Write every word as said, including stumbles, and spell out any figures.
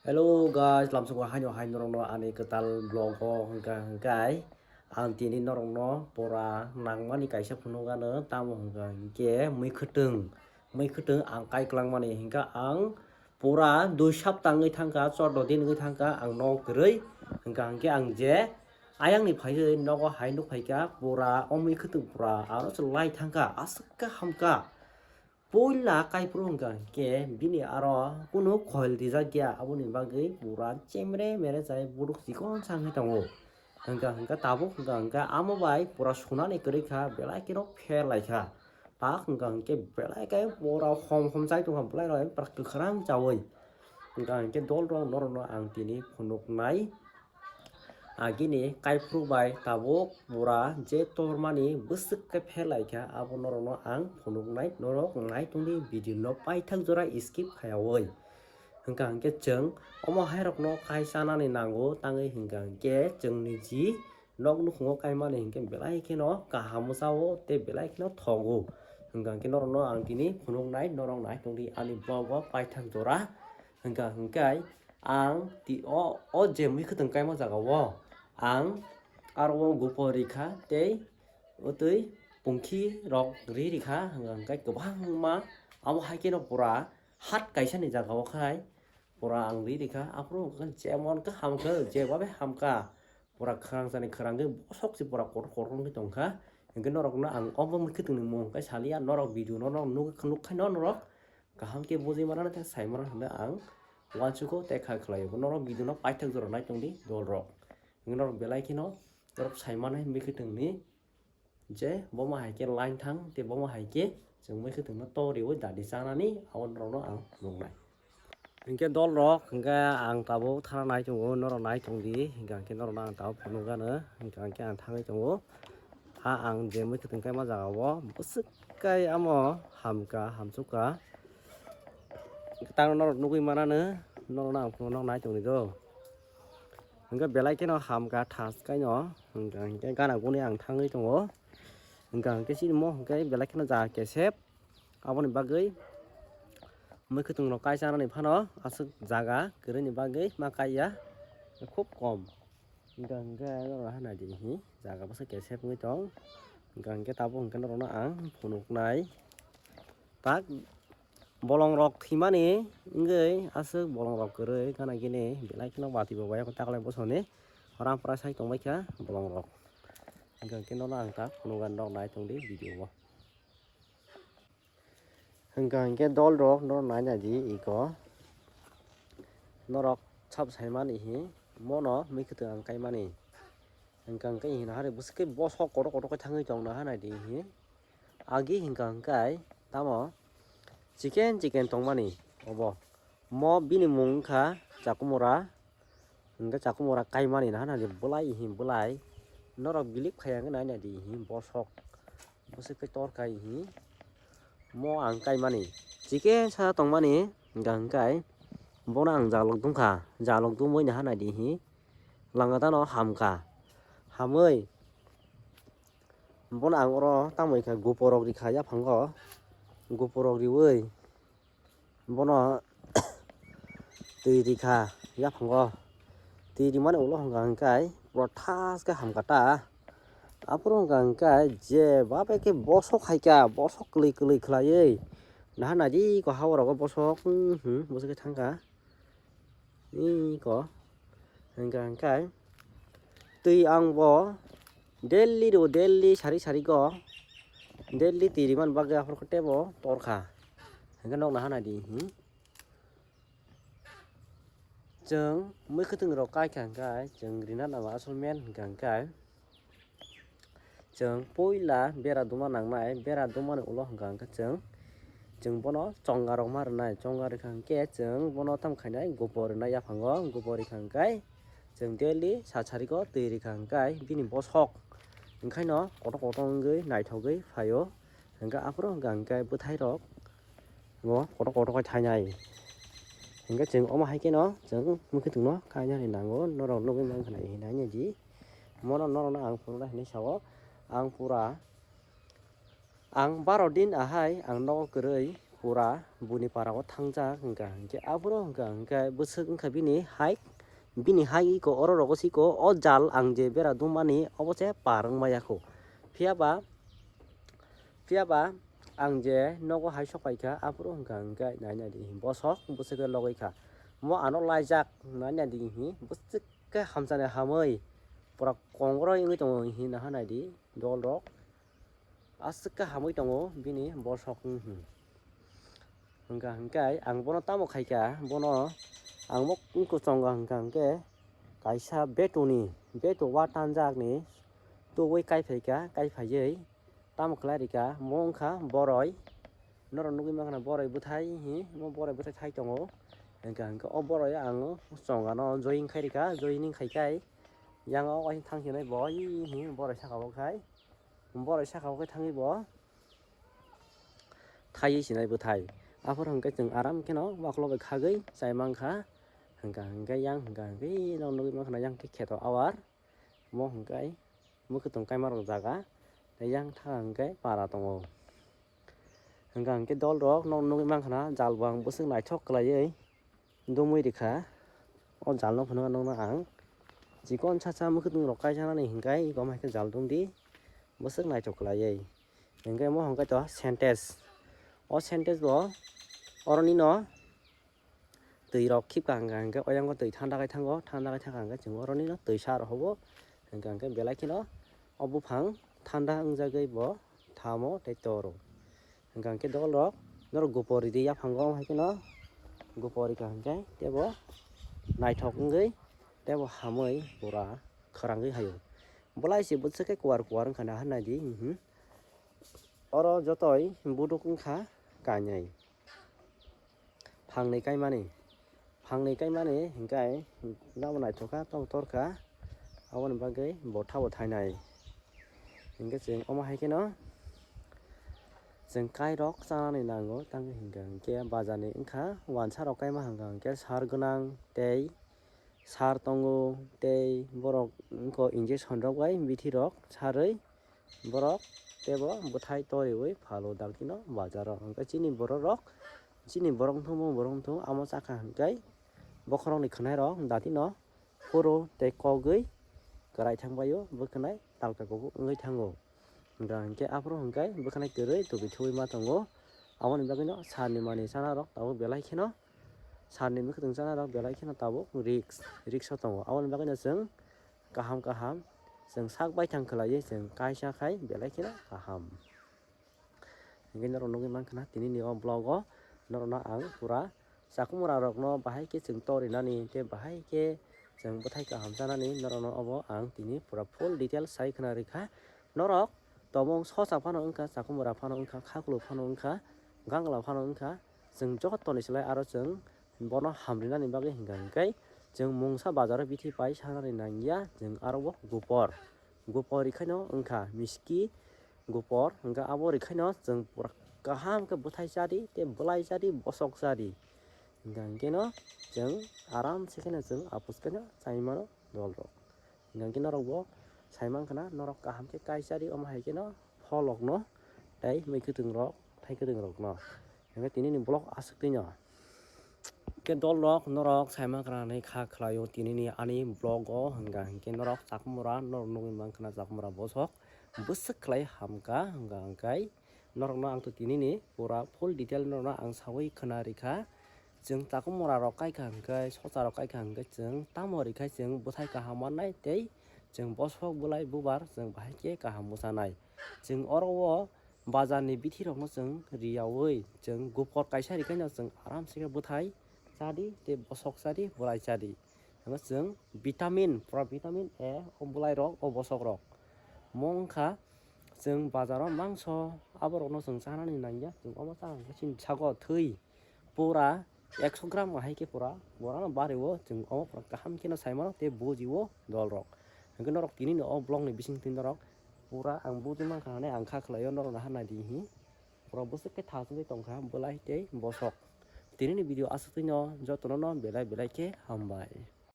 Hello guys, lamsoko haino hai norokno ani kwtal vlog o hwnkha hwnkhe ang tini norokno pura nangmani kaisa phunukgano, tamo hwnkha hwnkhe mui khwtwng, mui khwtwng ang kaiklangmani hwnkha ang pura dui sapta wngwi thangkha, chordo din wngwi thangkha ang nok kwrwi, hwnkha hwnkhe ang je ayangni phaiwi nogo hai nukphaikha, pura o mui khwtwng pura aro se lai thangkha, aswk khe hamkha. Puila kaiphuru hwnkha hwnkhe bini aro kunu khoil rijak ya, aboni bagwi pura chemre mere chai buduk chikon sa wngwi tongo. Hwnkha hwnkhe tabuk hwnkha hwnkhe amo bai pura sunani kwrwi kha, belai kheno pher lai kha. Tak hwnkha hwnkhe belai khe pura hom hom chai tongkha, belai rok pura kwkhwrang chaui. Hwnkha hwnkhe dol rok norokno ang tini phunuknai. Agini kaiphuru bai tabuk pura je tormani bwswk khe pher lai kha, abo norokno ang phunuknai, norok nai tongdi video no paithak jora skip khaiyaui. Hwnkha hwnkhe chwng omo hai rokno kai chanani nango, tangwi hwnkha hwnkhe chwngni ji nok nukhungo kaimani hwnkhe belai kheno kaham sao tei belai kheno thogo. Hwnkha hwnkhe norokno ang tini phunuknai, norok nai tongdi ani vlog o paithak jora. Hwnkha hwnkhe ang ti-, o, o je mui khwtwng kaima jaga o ang aro o gupo rikha tei o twi pungkhi rok ri rikha, hwnkha hwnkhe kwbangma abo hai kheno pura hat kaisa ni jaga o khai pura ang ri rikha, aphuru hwnkha jemon khe hamkha, jeba bai hamkha. Pura khwrang sani khwrang khe bosok se pura kotor kotor wngwi tongkha. Hwnkhe norokno ang obo mui khwtwngni mung khe saliya, norok video no norok nuk-, nukkhai no norok kaham khe bujui mano tei sai mano hinwi ang uansukgo tei kha khlaio. Norok video no paithak jora nai tongdi dol rok. Hwnkhe norok belai kheno norok sai mano mui khwtwngni je bomo hai khe line thang tei bomo hai khe chwng mui khwtwngno to riui dadi chanani abo norokno ang nuknai. Hwnkhe dol rok hwnkhe ang tabuk thana nai tongo, norok nai tongdi, hwnkhe ang khe norokno ang tabuk phunukgano, hwnkhe ang khe ang thangwi tongo. Ha ang je mui khwtwng kaima jaga o bwswk kai amo hamkha hamsukha. Tamo norok nugwi manano, norokno ang phunukno nai tongdi do. Hwnkhe belai kheno hamkha thas kaino, hwnkhe hwnkhe gana guni ang thangwi tongo. Hwnkha hwnkhe chini mo hwnkhe belai kheno jaga kesep. Aboni bagwi mui khwtwng rok kai chanani phano aswk jaga kwrwini bagwi ma kaiya khub kom. Hwnkha hwnkhe norok haino naidi hi jaga bwswk kesep wngwi tong. Hwnkha hwnkhe tabuk hwnkhe norokno ang phunuknai. Tak bolong rok thwimani wngwi aswk bolong rok kwrwi gana gini belai kheno watwi bo bai taklai bosoni rampra sai tongbaikha bolong rok. Hwnkha hwnkhe nono ang tak phunukgani norok nai tongdi video o. Hwnkha hwnkhe dol rok norok nai naidi iko. Norok sab saimani hi mono mui khwtwng ang kaimani. Hwnkha hwnkhe hino hari bwswk khe bosok kotor kotor khe thangwi tong naha naidi hi. Agi hwnkha hwnkhe tamo chiken chiken tongmani obo. Mo bini mung wngkha Chakumura. Hwnkhe Chakumura kaimani naha naidi bwlai hi bwlai. Norok bilip khaiya hwnkhe nai naidi hi bosok. Bwswk khe tor kai hi. Mo ang kaimani. Chiken sa tongmani hwnkha hwnkhe bono ang jalok dungkha. Jalok dungwi naha naidi hi. Langa tano hamkha. Hamwi bono ang oro tamo khe gupo rok rikha yaphango. Gupo rok riwi bono twi rikha yaphango. Twi rimani ulo hwnkha hwnkhe pura thas khe hamkha ta. Aphuru hwnkha hwnkhe je babe khe bosok haikha, bosok kwlwi kwlwi khwlaiwi. Naha naidi ko ha orogo bosok, hmm, hmm, bosok khe thangkha. Iko hwnkha hwnkhe twi ang bo daily rw daily sari sari go daily twi rimani bagwi aphuru khe teibo torkha. Hwnkhe nok naha naidi hi. Chwng mui khwtwng rok kaikha hwnkhe chwng rina nang asol men hwnkha hwnkhe. Chwng puila bera duma nangnai, bera dumani ulo hwnkha hwnkhe chwng, chwng bono chonga rok ma rwnai, chonga rwkha hwnkhe chwng bono tamo khainai gupo rwnai yaphango, gupo rwkha hwnkhe chwng daily sa sariko twi rwkha hwnkhe bini bosok hwnkhaino kotor kotor wngwi naithogwi phaio, hwnkhe aphuru hwnkha hwnkhe bwthairok bo kotor kotor khe thainai. Hwnkhe chwng omo hai kheno chwng mui khwtwngno kainani nango, norok nugwi mankha hinwi nainai di. Mono norokno ang phunuknai hinwi sao. Ang pura, ang baro din ahai ang nogo kwrwi pura buni para o thangjak hwnkha hwnkhe aphuru hwnkha hwnkhe bwswk wngkha bini hai, bini hai iko oro rogo se iko o jal ang je bera dumani obo se par wngmaya kho. Phiya ba, phiya ba ang je nogo hai sok paikha aphuru hwnkha hwnkhe nai nai di bosok bwswk khe logoi kha. Mo ano laijak nai nai di hi bwswk khe hamchani hamwi pura kongroi wngwi tongo hi naha nai di dol rok. Aswk khe hamwi tongo bini bosok, hmm. Hwnkha hwnkhe ang bono tamo khaikha, bono ang bo wngkha chonga hwnkha hwnkhe kaisa betoni, beto wa tanjakni tubui kaiphaikha, kaiphaiwi tamo khlai rikha, mo wngkha boroi. Norok nugwi mankha na boroi bwthai hi, mo boroi bwthai thai tongo. Hwnkha hwnkhe o boroi ang chongano joining khai rikha, joining khai khai yang o waising thang hinwi bo hi boroi saka o khai. Boroi saka o khe thangwi bo thaiwi sinai bwthai. Aphuru hwnkhe chwng aram kheno uaklok bai khagwi chai mankha. Hwnkha hwnkhe yang hwnkha hwnkhe norok nugwi mankha na yang khe kheto awar. Mo hwnkhe mwkhwtwng kaimarok jaga tei yang tha hwnkhe para tongo. Hwnkha hwnkhe dol rok norok nugwi mankha na jal bo ang bwswk naithok khlaiwi. Dumui rikha. O jalno phunukha nukno ang. Chikon chacha mwkhwtwng rok kaijaknani hinkhai iko hai khe jal dumdi. Bwswk naithok khlaiwi. Hinkhe omo hwnkhe to sentence. O sentence bo oroni no twi rok khipkha hwnkha hwnkhe oyang o twi thanda khai thango, thanda khai thangkha hwnkhe chwng oroni no twi sa rw hobo. Hwnkha hwnkhe belai kheno o buphang thanda wngjagwi bo thamo tei toro. Hwnkha hwnkhe dol rok norok gupor ridi yaphango hai kheno gupor rikha hwnkhe tebo naithok wngwi tebo hamwi pura khwrangwi haio. Bolai se bwswk khe kuar kuar wngkha na naidi, mhm. Oro jotoi buduk wngkha kainwi. Phangnwi kaimani. Phangnwi kaimani hinkhe nabo naithok kha, tamo tor kha. Aboni bagwi bo thabo thainai. Hinkhe chwng omo hai kheno chwng kairok chanani nango, tamo hinkha hinkhe bazarni wngkha, wansa rok kaima hwnkha hinkhe sar gwnang tei sar tongo, tei borok wngkha injection rok bai bithi rok sarwi borok tebo bwthai toriwi phalo dakti no bazar o. Hinkhe chini borok rok, chini borok wngthung, borok wngthung amo chakha hinkhe bokhorok ni khwnai rok dakti no phuru tei kogwi kwrai thang bai o, bwkhwnai talka kubu wngwi thango. Hwnkha hinkhe aphuru hinkhe bwkhwnai kwrwi tubi thuwi ma tongo. Aboni bagwino salni manwi chana rok tabuk belai kheno, salni mwkhwtwng chana rok belai kheno tabuk risk, risk o tongo. Aboni bagwino chwng kaham kaham chwng sak baithang khlaiwi chwng kaisa khai belai kheno kaham. Hinkhe norok nugwi mankha na tini ni o vlog o norok no ang pura chakhumura rok no bahai khe chwng tor rinani tei bahai khe chwng bwthai kaham chanani norok no obo ang tini pura full detail sai khna rikha. Norok tomung sosa phano wngkha, chakhumura phano wngkha, khakluk phano wngkha, gangla phano wngkha, chwng joto ni slai aro chwng bono hamrinani bagwi hwnkha hinkhe chwng mungsa bazar o bithi pai sanani nangya, chwng aro bo gupor, gupor rikhaino wngkha miski gupor, hwnkha abo rikhaino chwng pura kaham khe bwthai chadi tei bwlai chadi bosok chadi, hwnkha hinkhe no chwng aram se kheno chwng apus kheno chai mano dol rok. Hingkhe norok bo sai mankha na, norok kaham khe kaisa di, omo hai kheno pholok no tei mui kwthwng rok, thai kwthwng rok no. Hingkhe tini ni vlog aswk twi no. Hingkhe dol rok norok sai mankha na hinwi kha khlai o tini ni ani vlog o, hingkha hinkhe norok chakhumura norok nugwi mankha na chakhumura bosok bwswk khlai hamkha, hingkha hinkhe norokno ang to tini ni pura full detail norokno ang sawi khwna rikha. Chwng chakhumura rok kaikha hwnkhe, socha rok kaikha hwnkhe chwng tamo rikha chwng bwthai kaham mannai tei chwng bosok bwlai bubar chwng bahai khe kaham bwchanai. Chwng oro o bazar ni bithi rokno chwng riyaui chwng gupor kaisa rikhaino chwng aram se khe bwthai chadi tei bosok chadi bwlai chadi. Hwnba chwng vitamin, pura vitamin A o bwlai rok, o bosok rok. Mo wngkha chwng bazar o mangso, aborokno chwng chanani nangya, chwng omo chang khe chini sago thwi pura ekso gram hai khe pura borano bari o, chwng omo pura kaham kheno sai mano tei buji o dol rok. Hwnkhe norok tini ni o vlog ni bising twi norok pura ang buji mankha hinwi ang kha khlai o, norok naha nai di hi. Borok bwswk khe thang chwngwi tongkha bwlai tei bosok. Tini ni video aswk twi no jotono no belai belai khe hambai.